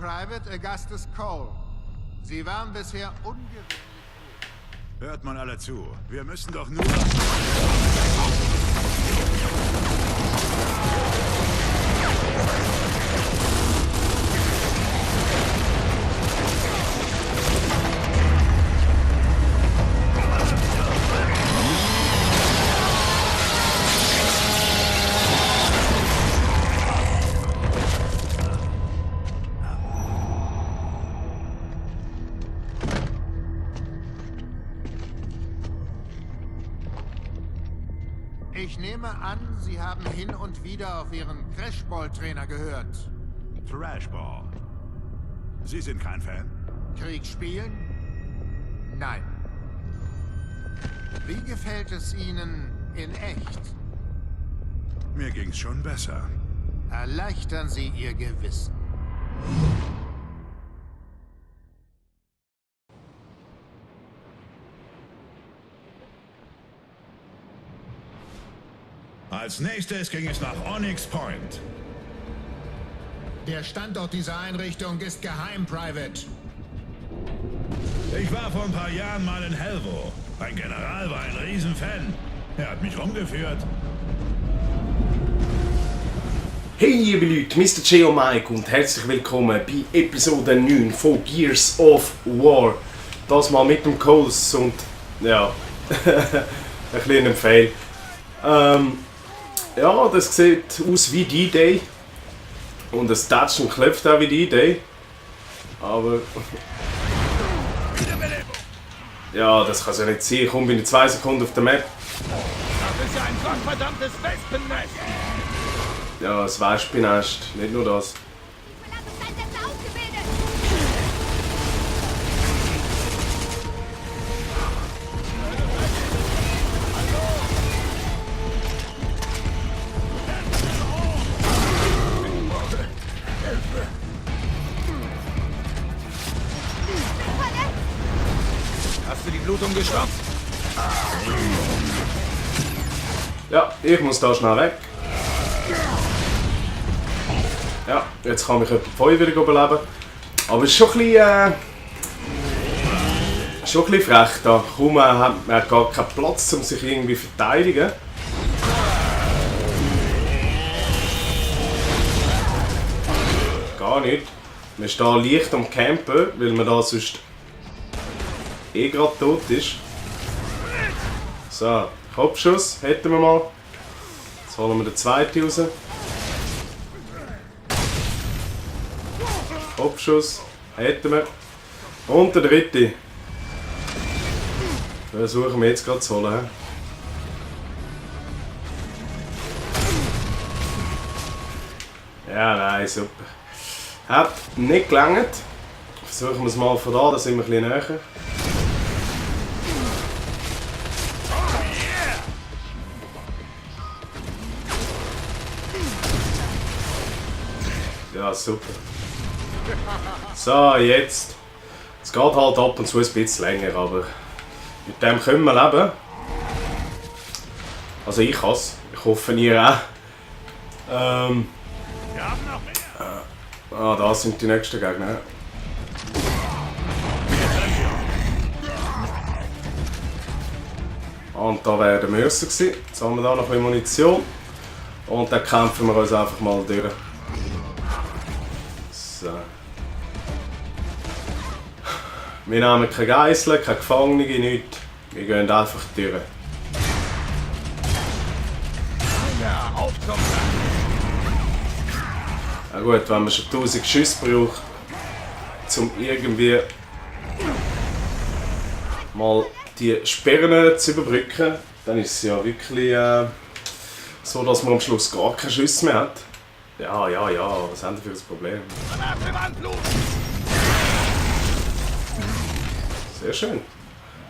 Private Augustus Cole. Sie waren bisher ungewöhnlich gut. Hört man alle zu. Wir müssen doch nur... Ich nehme an, Sie haben hin und wieder auf Ihren Crashball-Trainer gehört. Thrashball. Sie sind kein Fan? Krieg spielen? Nein. Wie gefällt es Ihnen in echt? Mir ging's schon besser. Erleichtern Sie Ihr Gewissen. Als nächstes ging es nach Onyx Point. Der Standort dieser Einrichtung ist geheim, Private. Ich war vor ein paar Jahren mal in Helvo. Mein General war ein Riesenfan. Er hat mich rumgeführt. Hey liebe Leute, Mr. Geo Mike und herzlich willkommen bei Episode 9 von Gears of War. Das mal mit dem Coles und ja, ein kleiner Fail. Ja, das sieht aus wie D-Day und das Touchen klopft auch wie D-Day. Aber ja, das kann es ja nicht sein. Ich komme binnen 2 Sekunden auf der Map. Das ist ja ein gottverdammtes Wespennest! Ja, das Wespennest, nicht nur das. Hast du die Blutung gestoppt? Ja, ich muss da schnell weg. Ja, jetzt kann mich etwa 5 wieder überleben. Aber es ist schon ein bisschen frech da. Kaum hat man gar keinen Platz, um sich irgendwie zu verteidigen. Gar nicht. Man ist da leicht am Campen, weil man da sonst gerade tot ist. So, Kopfschuss hätten wir mal. Jetzt holen wir den zweiten raus. Kopfschuss hätten wir. Und der dritte. Versuchen wir jetzt gerade zu holen. Ja, nein, super. Hat nicht gelangt. Versuchen wir es mal von da, da sind wir ein bisschen näher. Ja, super. So, jetzt. Es geht halt ab und zu ein bisschen länger, aber mit dem können wir leben. Also ich kann es. Ich hoffe, ihr auch. Das sind die nächsten Gegner. Und da wäre der Mörser gewesen. Jetzt haben wir da noch ein bisschen Munition. Und dann kämpfen wir uns einfach mal durch. So. Wir nehmen keine Geiseln, keine Gefangene, nichts. Wir gehen einfach durch. Ja, auf zum Ja gut, wenn man schon 1000 Schüsse braucht, um irgendwie mal die Sperren zu überbrücken, dann ist es ja wirklich so, dass man am Schluss gar keine Schüsse mehr hat. Ja, was haben wir für ein Problem? Sehr schön.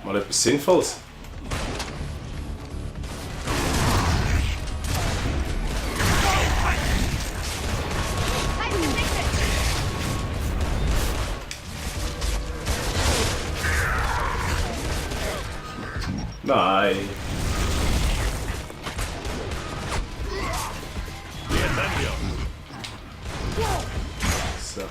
Mal etwas Sinnvolles. Nein. So.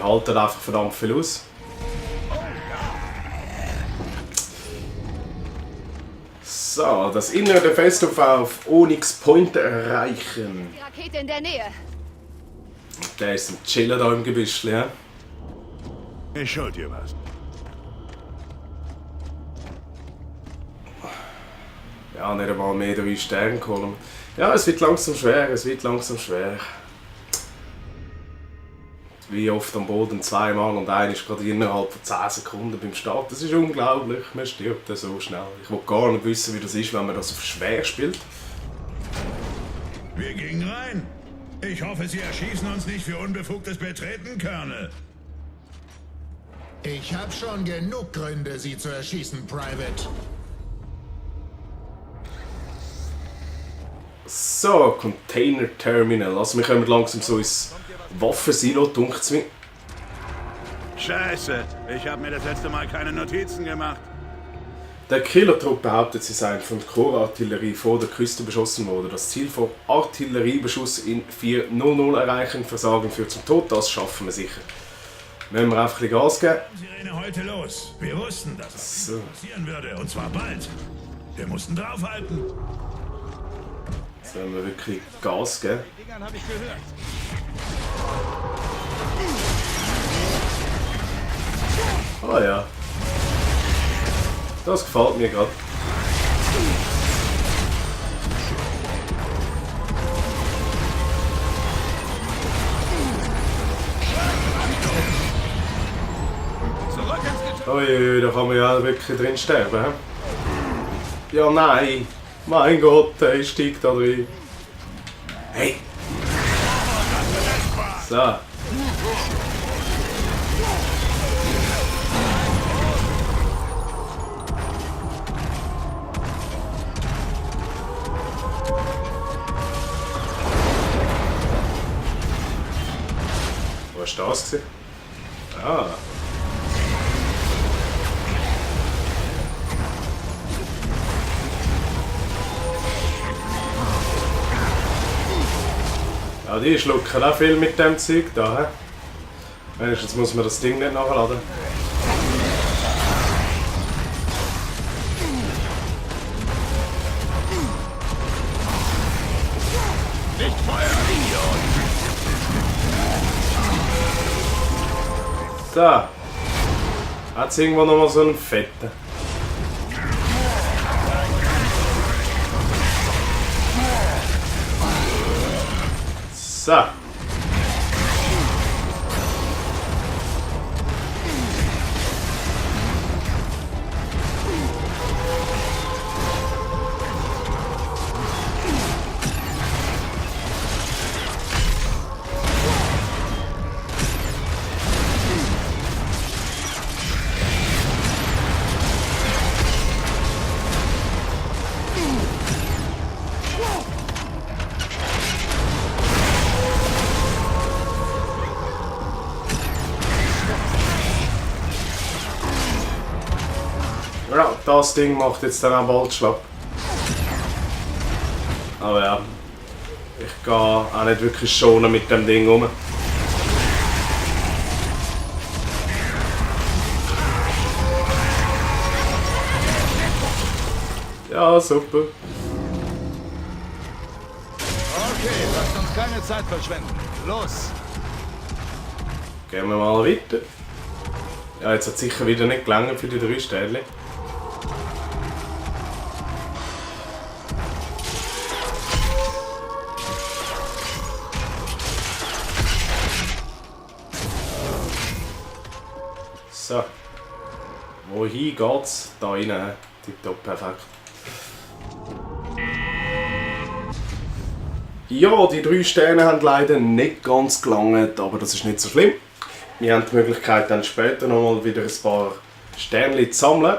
Die halten einfach verdammt viel aus. So, das Innere der Festung auf Onyx Point erreichen. Die Rakete in der Nähe. Der ist ein Chiller da im Gebüsch, ja? Ich schuld dir was. Ja, nicht einmal mehr 3 Sterne geholt. Ja, es wird langsam schwer, Wie oft am Boden 2-mal und einer ist gerade innerhalb von 10 Sekunden beim Start. Das ist unglaublich, man stirbt so schnell. Ich will gar nicht wissen, wie das ist, wenn man das auf schwer spielt. Wir gingen rein. Ich hoffe, Sie erschießen uns nicht für unbefugtes Betreten, Colonel. Ich habe schon genug Gründe, Sie zu erschießen, Private. So, Container Terminal. Also wir kommen langsam so ins Waffensilo, dunkelt's mir. Scheiße, ich habe mir das letzte Mal keine Notizen gemacht. Der Killertrupp behauptet, sie seien von der Korps-Artillerie vor der Küste beschossen worden. Das Ziel von Artilleriebeschuss in 4:00 erreichen. Versagen führt zum Tod, das schaffen wir sicher. Müssen wir einfach ein bisschen Gas geben. Sirene heute los. Wir wussten, dass das passieren würde, und zwar bald. Wir mussten draufhalten. Jetzt müssen wir wirklich Gas geben. Die Dingern habe ich gehört. Ah ja. Das gefällt mir gerade. Zurück ins Getümmel. Uiuiui, da kann man ja wirklich drin sterben. He? Ja, nein. Mein Gott, der steigt da rein. Hey! So. Was war das? Ah. Ja, die schlucken auch viel mit dem Zeug da. He? Wenigstens muss man das Ding nicht nachladen. Nicht feuern, Idiot! So. Hat's irgendwo noch mal so einen fetten? So. Ja, das Ding macht jetzt dann auch bald schlapp. Aber ja, ich gehe auch nicht wirklich schonen mit dem Ding um. Ja, super. Okay, lasst uns keine Zeit verschwenden. Los! Gehen wir mal weiter. Ja, jetzt hat es sicher wieder nicht gelangt für die 3 Sterne. So. Wohin geht's? Da rein. Tipptopp, perfekt. Ja, die 3 Sterne haben leider nicht ganz gelangt, aber das ist nicht so schlimm. Wir haben die Möglichkeit, dann später nochmal wieder ein paar Sternchen zu sammeln.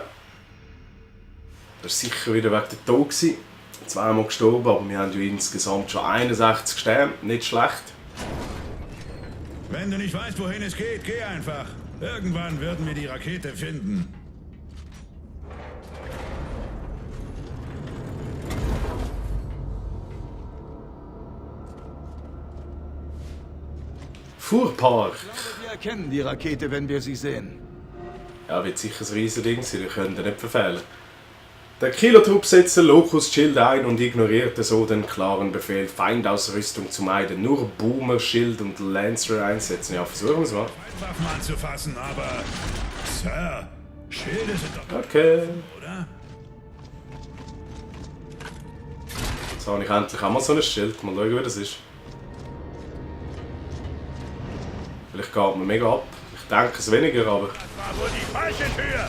Das war sicher wieder wegen der Tod. 2-mal gestorben, aber wir haben ja insgesamt schon 61 Sterne. Nicht schlecht. Wenn du nicht weißt, wohin es geht, geh einfach. Irgendwann würden wir die Rakete finden. Fuhrpark. Ich glaube, wir erkennen die Rakete, wenn wir sie sehen. Ja, wird sicher ein riesiges Ding sein, wir können den nicht verfehlen. Der Killer-Trupp setzt den Locust-Schild ein und ignorierte so den klaren Befehl, Feindausrüstung zu meiden. Nur Boomer, Schild und Lancer einsetzen. Ja, versuchen wir es mal. Waffen anzufassen, aber... Sir, Schilde sind doch... Okay. Oder? Jetzt habe ich endlich auch mal so ein Schild. Mal schauen, wie das ist. Vielleicht geht man mega ab. Ich denke es weniger, aber... Das war wohl die falsche Tür!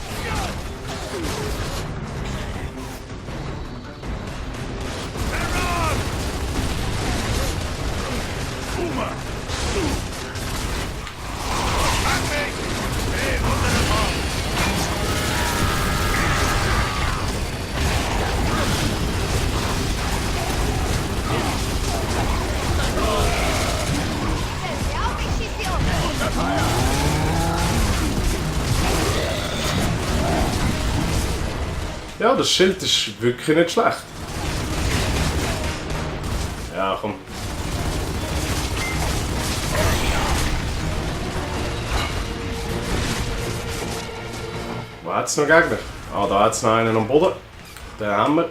Ja, das Schild ist wirklich nicht schlecht. Ja, komm. Wo hat es noch Gegner? Ah, da hat es noch einen am Boden. Den haben wir.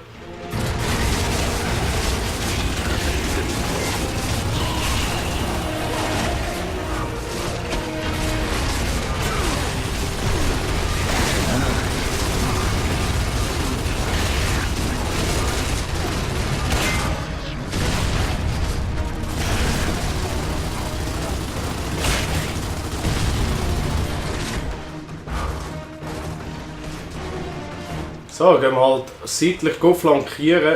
So, gehen wir halt seitlich flankieren.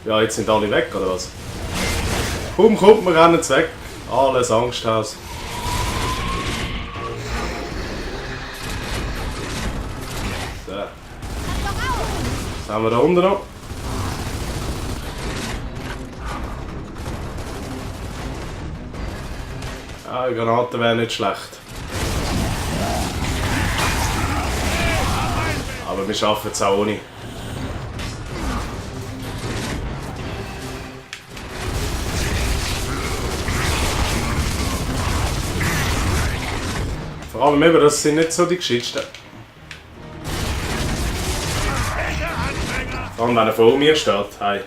Ja, jetzt sind alle weg, oder was? Komm, wir rennen jetzt weg. Alles Angsthaus. So. Was haben wir da unten noch? Ja, die Granaten wären nicht schlecht. Aber wir schaffen es auch ohne. Vor allem eben, das sind nicht so die Geschichten. Vor allem, wenn er vor mir steht. Hey.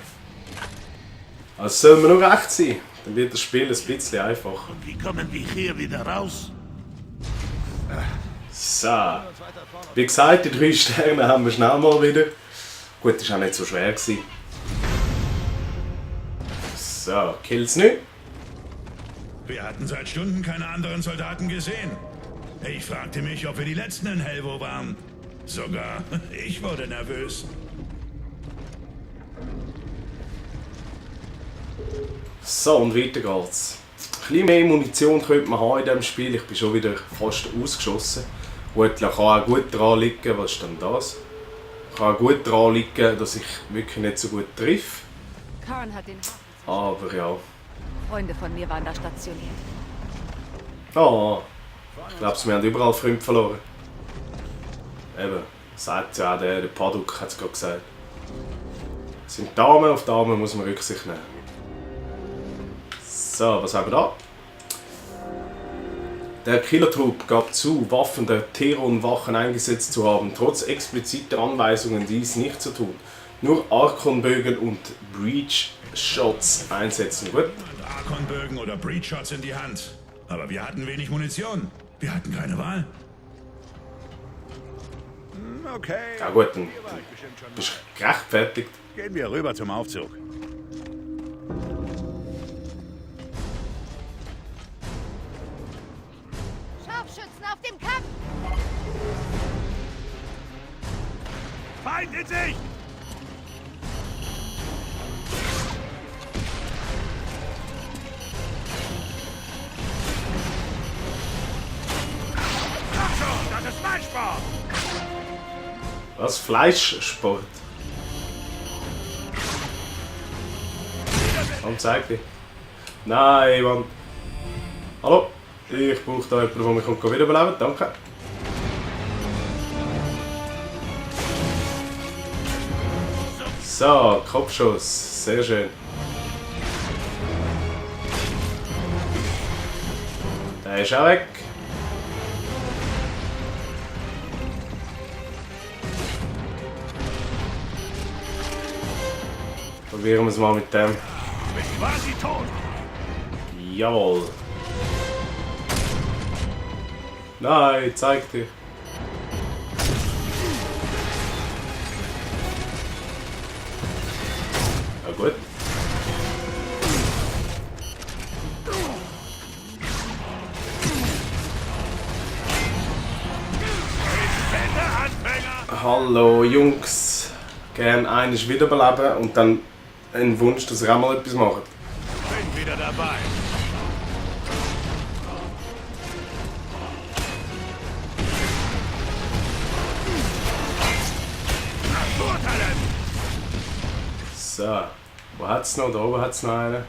Also soll mir nur recht sein. Dann wird das Spiel ein bisschen einfacher. Und wie kommen wir hier wieder raus? So. Wie gesagt, die 3 Sterne haben wir schnell mal wieder. Gut, das war auch nicht so schwer. So, Kills nicht. Wir hatten seit Stunden keine anderen Soldaten gesehen. Ich fragte mich, ob wir die Letzten in Helvo waren. Sogar ich wurde nervös. So, und weiter geht's. Ein bisschen mehr Munition könnte man haben in diesem Spiel. Ich bin schon wieder fast ausgeschossen. Gut, kann auch gut daran liegen, was ist denn das? Kann auch gut daran liegen, dass ich wirklich nicht so gut treffe. Karen hat den Aber ja. Freunde von mir waren da stationiert. Ah, ich glaube, wir haben überall Freunde verloren. Eben, sagt ja auch der Paduk hat es gerade gesagt. Es sind Damen, auf Damen muss man Rücksicht nehmen. So, was haben wir da? Der Killertrupp gab zu, Waffen der Teron-Wachen eingesetzt zu haben, trotz expliziter Anweisungen dies nicht zu tun. Nur Archon-Bögen und Breach-Shots einsetzen. Gut. Archon-Bögen oder Breach-Shots in die Hand. Aber wir hatten wenig Munition. Wir hatten keine Wahl. Okay. Ja gut, dann bist du gerechtfertigt. Gehen wir rüber zum Aufzug. Scharfschützen auf dem Kampf! Feind in Sicht! Ach schon, das ist mein Sport! Was? Fleischsport? Komm, zeig dich. Nein, Mann. Hallo? Ich brauche da jemanden, der mich wiederbeleben kann. Danke. So, Kopfschuss. Sehr schön. Der ist auch weg. Probieren wir es mal mit dem. Bin quasi tot. Jawohl. Nein, zeig dich. Ja gut. Hallo Jungs. Gern eines wiederbeleben und dann einen Wunsch, dass ihr auch mal etwas macht. Bin wieder dabei. Naturtalent. So, wo hat's noch? Da oben hat's noch einen.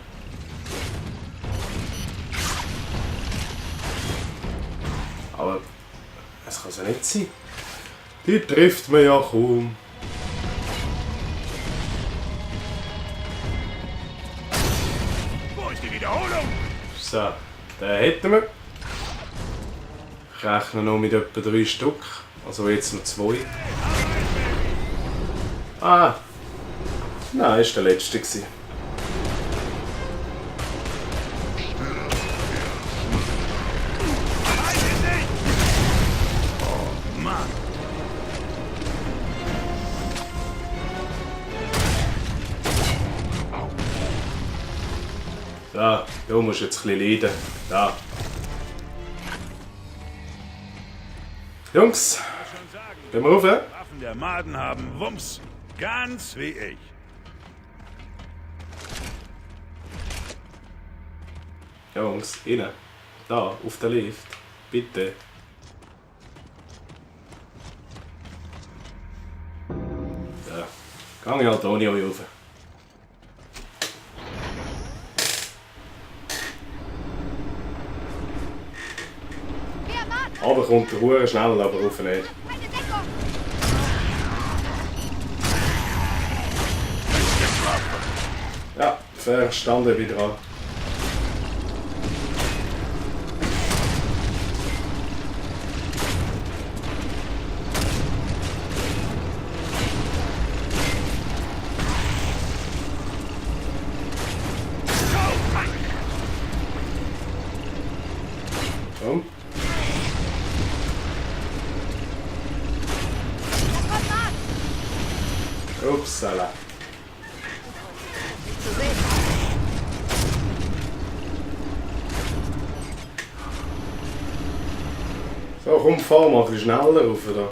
Aber es kann ja nicht sein. Die trifft man ja kaum. Wo ist die Wiederholung? So, den hätten wir. Ich rechne noch mit etwa 3 Stück. Also jetzt noch 2. Ah! Nein, ist der letzte gewesen. Mann. Da, du musst jetzt ein bisschen leiden. Da. Jungs, gehen wir rauf? Waffen der Maden haben Wumms. Ganz wie ich. Jungs, innen. Da, auf der Lift. Bitte. Ja, gang ich halt ohne euch rauf. Wir warten! Aber kommt der Hure schnell, aber rauf nicht. Keine Deckung! Ja, verstanden wieder an. Komm. Da kommt Mann! Upsala. Nicht zu sehen. So, komm, fahr mal ein bisschen schneller rauf da.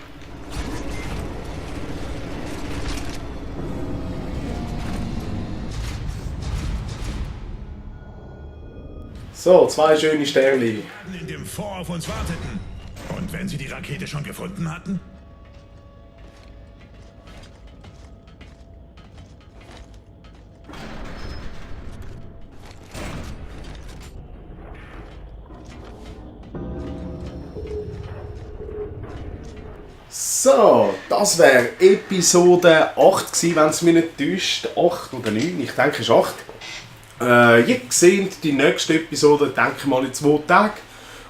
So, 2 schöne Sternchen. In dem Fort auf uns warteten. Und wenn sie die Rakete schon gefunden hatten? So, das wäre Episode 8 gewesen, wenn es mich nicht täuscht. 8 oder 9, ich denke es ist 8. Ihr seht die nächste Episode, denke ich mal, in 2 Tagen.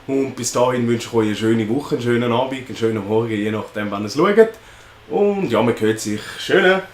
Und bis dahin wünsche ich euch eine schöne Woche, einen schönen Abend, einen schönen Morgen, je nachdem, wann ihr es schaut. Und ja, man hört sich. Schöne.